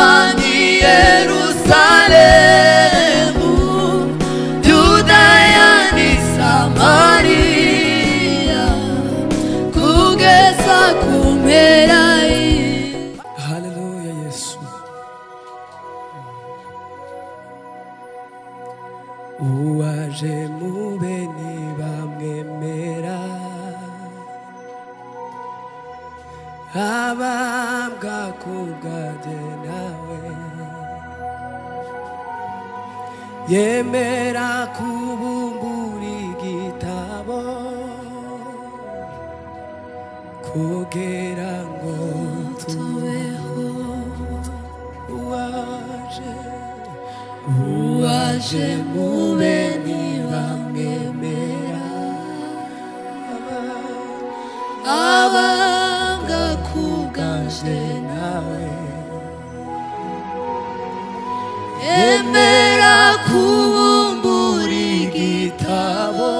Roma ni Yerusalemu, Yudaya ni Samaria, kugeza ku mpera y'isi. Haleluya Yesu. Uwaje mube ntibamwemera, abambwa kubwanjye nawe, yemera kubumbura igitabo kugira ngo Tubeho. Uwaje, Uwaje mube ntibamwemera, abambwa kubwanje nawe, yemera kubumbura igitabo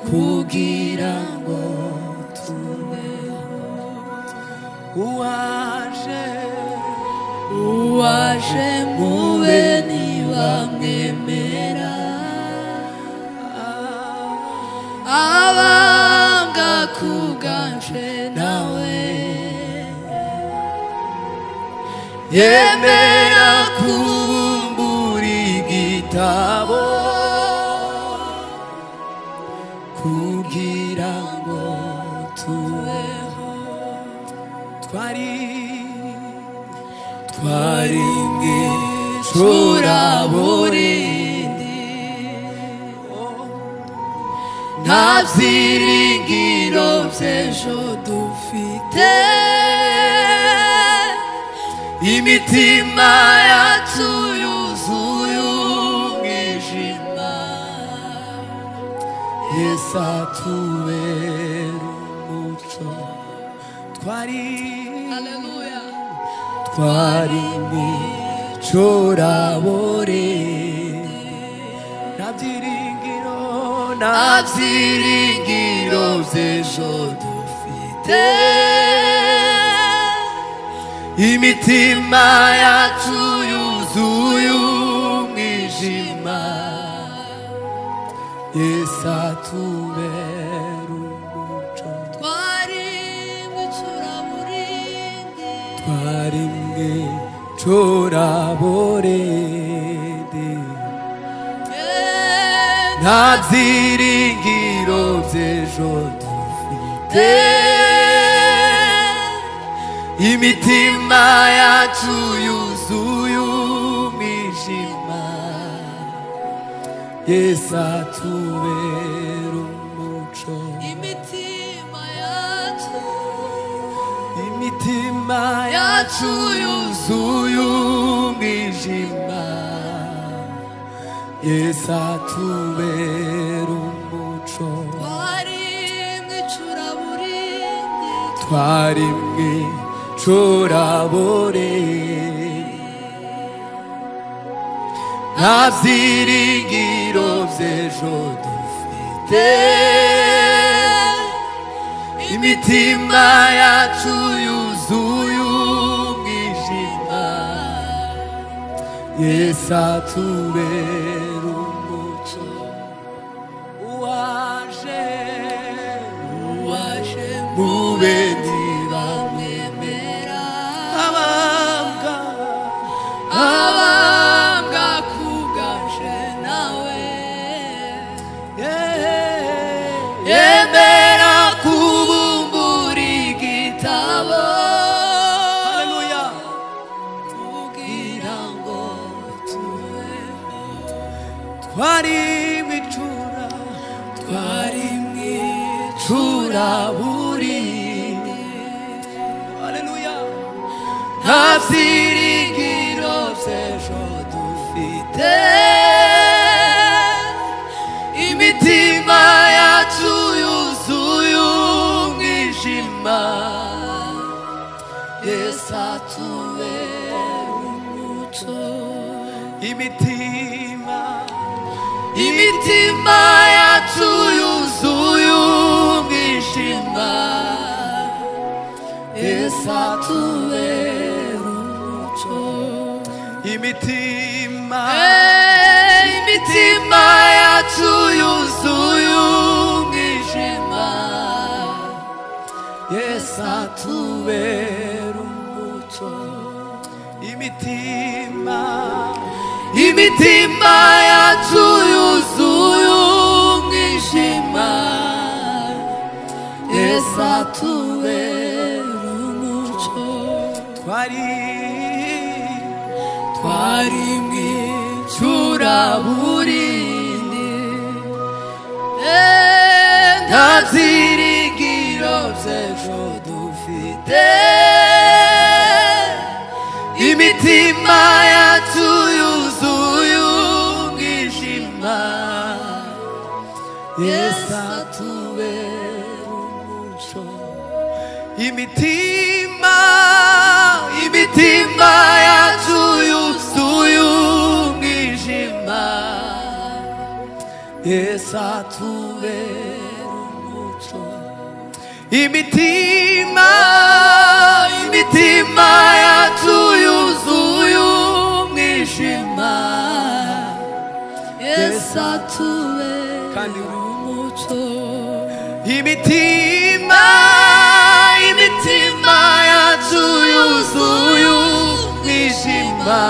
kugira ngo tubeho. Uwaje, Uwaje mube ntibamwemera, abambwa kubwanje nawe, yemera kubumbura igitabo kugira ngo tubeho. Twari twari mw'icuraburindi, nta byiringiro by'ejo dufite, imitima yacu yuzuye umwijima. Yesu atubera umuco. Twari Haleluya. Twari mw'icuraburindi, nta byiringiro, nta byiringiro by'ejo dufite, imitima yacu yuzuye umwijima. Yesu atubera umuco. Twari mw'icuraburindi, Twari mw'icuraburindi, nta byiringiro by'ejo dufite, imitima yacu yuzuye umwijima. Yesu atubera umuco. Imitima yacu, imitima yacu yuzuye umwijima. Yesu atubera umuco. Twari mw'icuraburindi, Twari mw'icuraburindi, nta byiringiro by'ejo dufite, imitima yacu yuzuye umwijima. Yesu atubera umuco. Uwaje, uwaje mube ntibamwemera, ntibamwemera, abambwa, abambwa kubwanje nawe, yemera kubumbura igitabo Haleluya. kugira ngo tubeho. Twari mw'icura, twari mw'icuraburindi, haleluya, nta byiringiro by'ejo dufite, imitima yacu yuzuye umwijima. Yesu atubera umuco. Imitima, imitima yacu yuzuye umwijima. Yesu Yesu atubera umuco. Imitima, imitima yacu yuzuye umwijima, Yesu atubera umuco. Imitima, imitima yacu yuzuye umwijima, Yesu atubera umuco. Twari mw'icuraburindi, nta byiringiro by'ejo dufite. Imitima yacu yuzuye umwijima, Yesu atubera umuco. Imitima, imitima yacu yuzuye umwijima, Yesu atubera umuco. Imitima, imitima yacu yuzuye umwijima, Yesu atubera umuco. Imitima, imitima yacu yuzuye umwijima,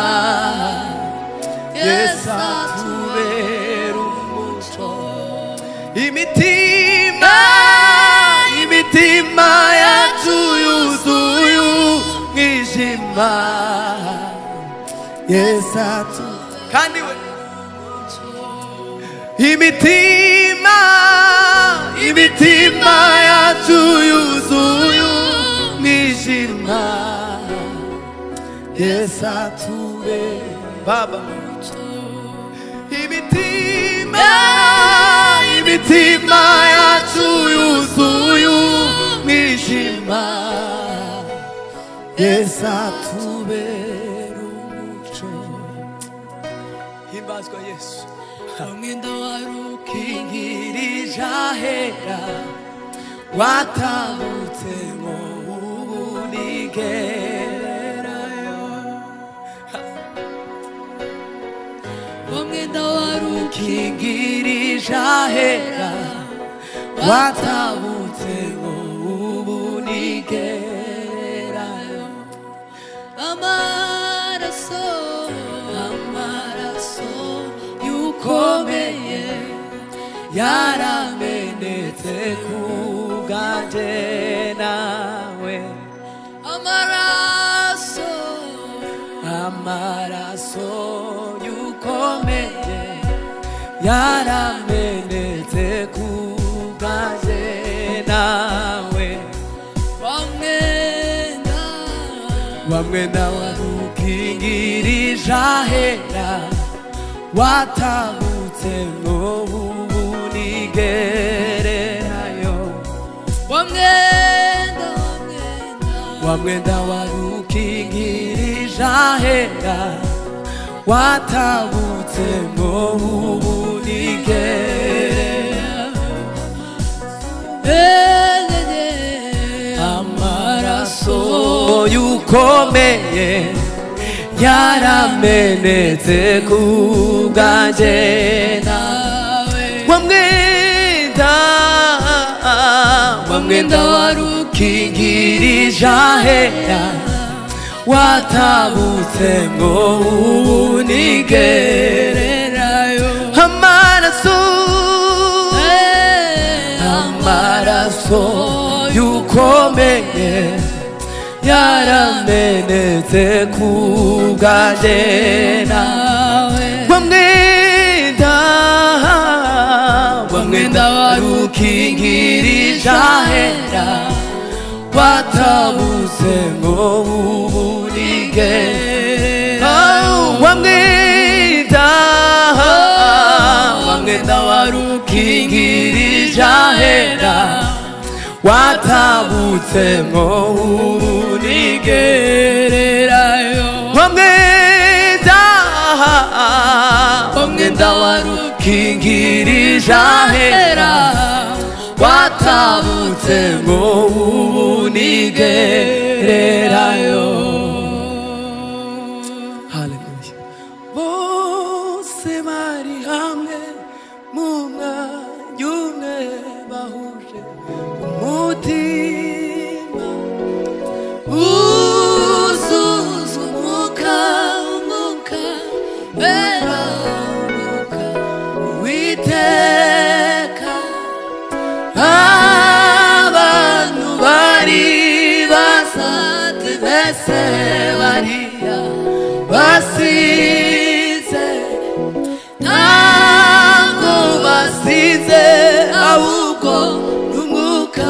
Yesu atubera umuco. Imitima, imitima yacu yuzuye umwijima, Yesu atubera. Kandi we imitima, imitima yacu yuzuye umwijima, Yesu atubera. Baba, imitima, imitima yacu yuzuye umwijima, Yesu atubera umuco. Himbazwa Yesu. Umwenda wari ukingirije ahera, watabutse ngo ubunigerayo. Umwenda wari ukingirije ahera, watabutse ngo ubunigerayo. Amaraso, amaraso yukomeye yaramenetse ku bwanjye nawe. Amaraso, amaraso yukomeye yaramenetse ku bwanjye nawe. Wamwenda, wamwenda warukingirije ahera, watabutse ngo ubunigererayo. Wamwenda, wamwenda warukingirije ahera, watabutse ngo ubunigererayo. Amaraso yukomeye yaramenetse ku bwanjye nawe. Wamwenda, wamwenda warukingirije ahera, watabutse ngo ubunigererayo. Amaraso, amaraso yukomeye yaramenetse ku bwanjye nawe. Wamwenda, wamwenda warukingirije ahera, watabutse ngo ubunigerayo. Wamwenda, wamwenda warukingirije ahera, watabutse ngo ubunigererayo. Wamwenda, wamwenda warukingirije ahera, watabutse ngo ubunigererayo. mbese bariya basize ntabwo basize ahubwo n'umwuka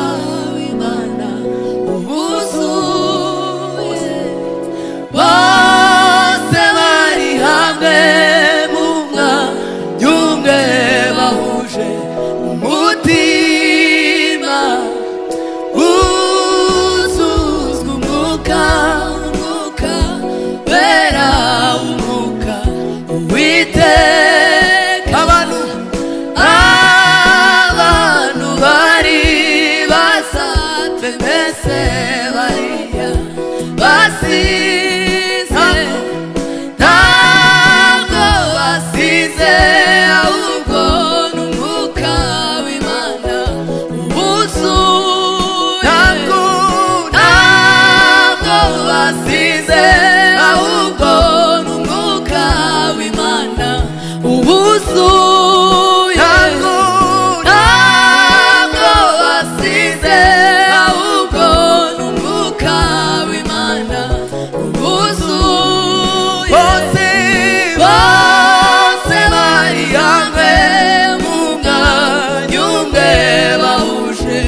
w'Imana ubuzuye bose bari hamwe mu mwanya umwe bahuje umutima uzuzwa umwuka umwuka wera umwuka Uwiteka abantu bari basatwe mbese bariya basize ntabwo basize ahubwo n'umwuka w'Imana ubuzuye ntabwo basize ahubwo n'umwuka w'Imana ubuzuye ntabwo basize ahubwo n'umwuka w'Imana ubuzuye bose bari hamwe mu mwanya umwe bahuje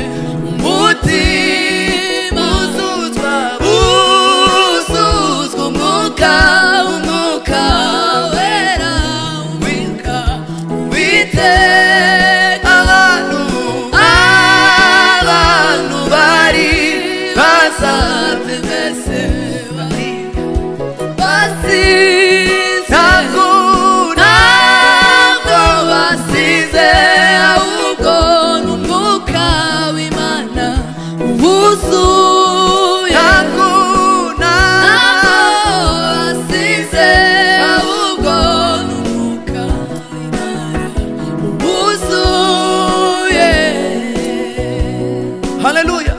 umutima uzuzwa umwuka umwuka wera umwuka Uwiteka abantu bari basatse mbese bari basize ntabwo basize ahubwo n'umwuka w'Imana ubuzuye ntabwo basize ahubwo n'umwuka w'Imana ubuzuye. Haleluya,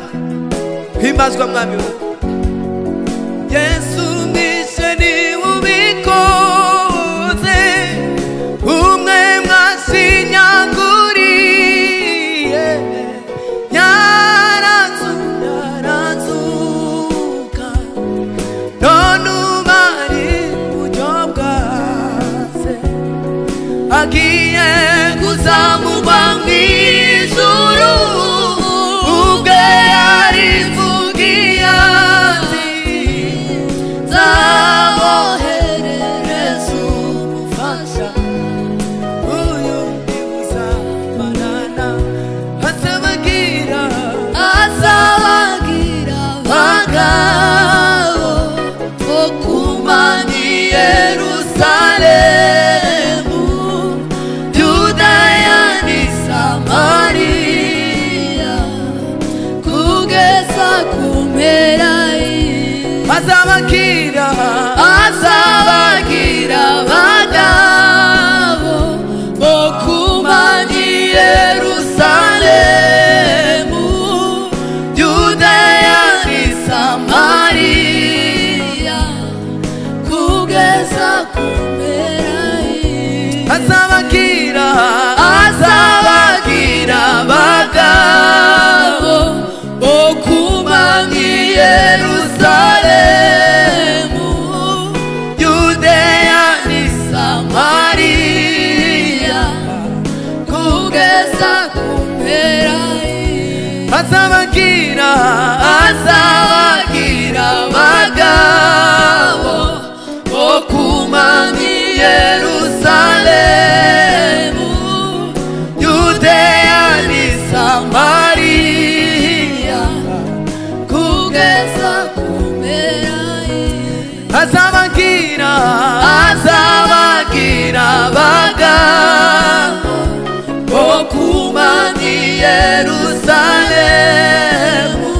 himbazwa mwami we. Yesu mwishe ni ubikoze umwe mwashinyaguriye yaranzu yaranzuka none ubari buryo bwase agiye kuzamurwa mu ijuru ubwe yarivugiye ati nzaboherereza umufasha uyu ni uzabanana azabagira azabagira abagabo bo kumana i Yerusalemu Yudaya n'i Samariya kugeza ku mpera y'isi. Azabagira azabagira abagabo bo kumana i Yerusalemu Yudaya n'i Samariya kugeza ku mpera y'isi. Azabagira azabagira abagabo bo kumana i Yerusalemu Yudeya n'i Samariya kugeza ku mpera y'isi. Azabagira azabagira abagabo bo kumana i Yerusalemu Yudeya n'i Samariya kugeza ku mpera y'isi. Azabagira azabagira abagabo bo kumana i Yerusalemu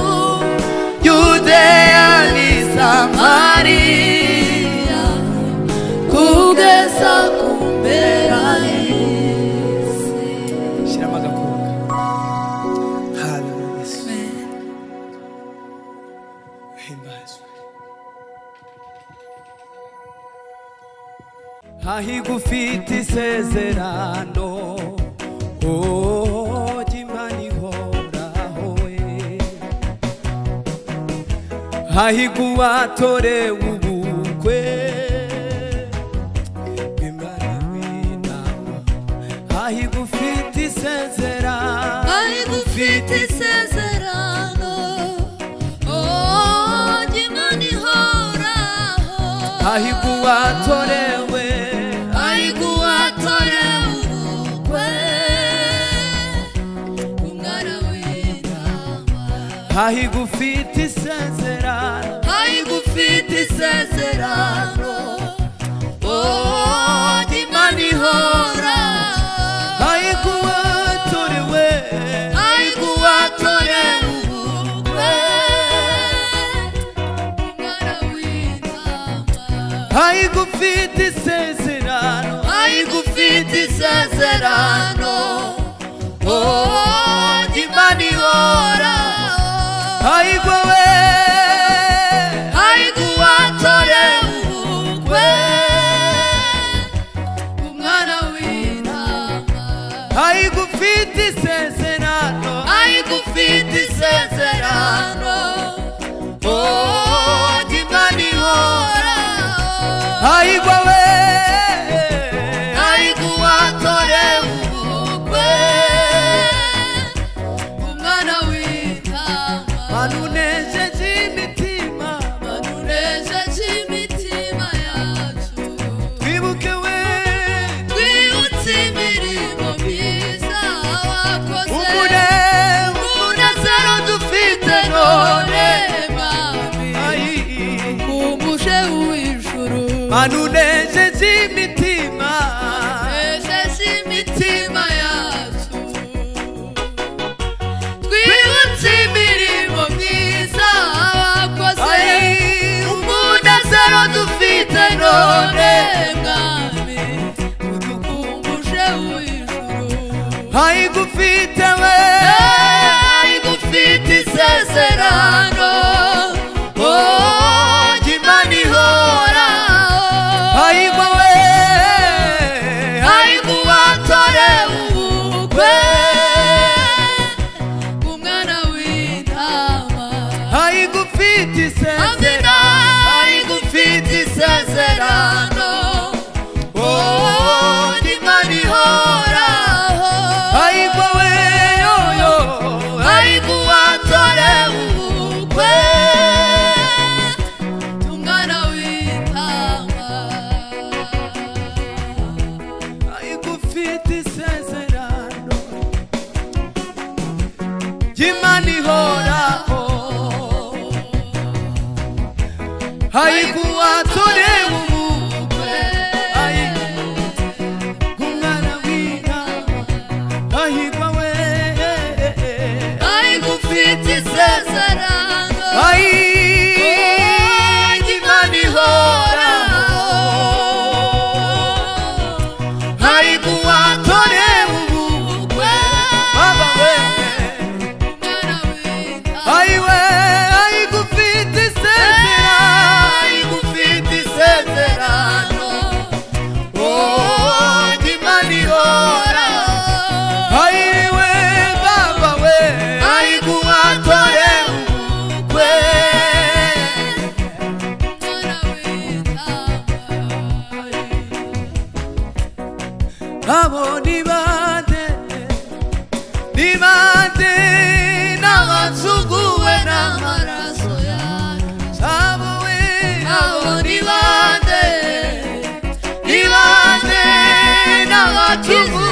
Yudeya n'i Samariya kugeza ku mpera y'isi. Shyiramo agakunga. Haleluya, himbazwe. Hahirwa ufite isezerano oh Imana ihoraho we. Hahigwa uwatorewe ubukwe bw'Imana w'intama. Hahigwa ufite isezerano, Hahigwa ufite isezerano, oh, ry'Imana ihoraho. Hahigwa uwatorewe, Hahigwa uwatorewe ubukwe bw'Umwana w'intama. Hahigwa ufite isezerano, Hahigwa ufite isezerano, oh, ry'Imana ihoraho. Hahigwa uwatorewe, Hahigwa uwatorewe ubukwe bw'Umwana w'intama. Hahigwa ufite isezerano, Hahigwa ufite isezerano, oh, ry'Imana ihoraho. Hahigwa we, Hahigwa uwatorewe ubukwe bw'Umwana w'intama. Hahigwa ufite isezerano, Hahigwa ufite isezerano, oh, ry'Imana ihoraho. Hahigwa we, Hahigwa uwatorewe ubukwe bw'Umwana w'intama. Manunejeje imitima, Manunejeje imitima yacu, twibuke we, twibutse imirimo myiza wakoze, umunezero dufite none, Mwami, kumbushe uw'ijuru. Manunejeje imitima, Nejeje imitima yacu, twibutse imirimo myiza wakoze, umunezero dufite none, Mwami, udukumbushe uw'ijuru. Hahigwa ufite we, Hahigwa ufite isezerano, oh, ry'Imana ihoraho. Hahigwa we, Hahigwa uwatorewe ubukwe bw'Umwana w'intama. Hahigwa ufite Amina. isezerano, Hahigwa ufite isezerano, oh, ry'Imana ihoraho. Hahigwa we, yoyo, Hahigwa uwatorewe ubukwe bw'Umwana w'intama. Hahigwa ufite isezerano ry'Imana ihoraho. Hahigwa uwatorewe ubukwe, hahigwa umwana w'intama, hahigwa we, Hahigwa ufite isezerano, hahigwa Imana ihoraho. Hahigwa uwatorewe ubukwe Baba we, bw'Umwana w'intama. ayiwe, hahigwa ufite isezerano, Hahigwa ufite isezerano, oh, Imana ihoraho. ayiwe Baba we, Hahigwa uwatorewe ubukwe bw'Umwana w'intama. Abo ni bande, ni bande N'abacunguwe n'amaraso yacu. Abo we, Abo ni bande, ni bande n'abacunguwe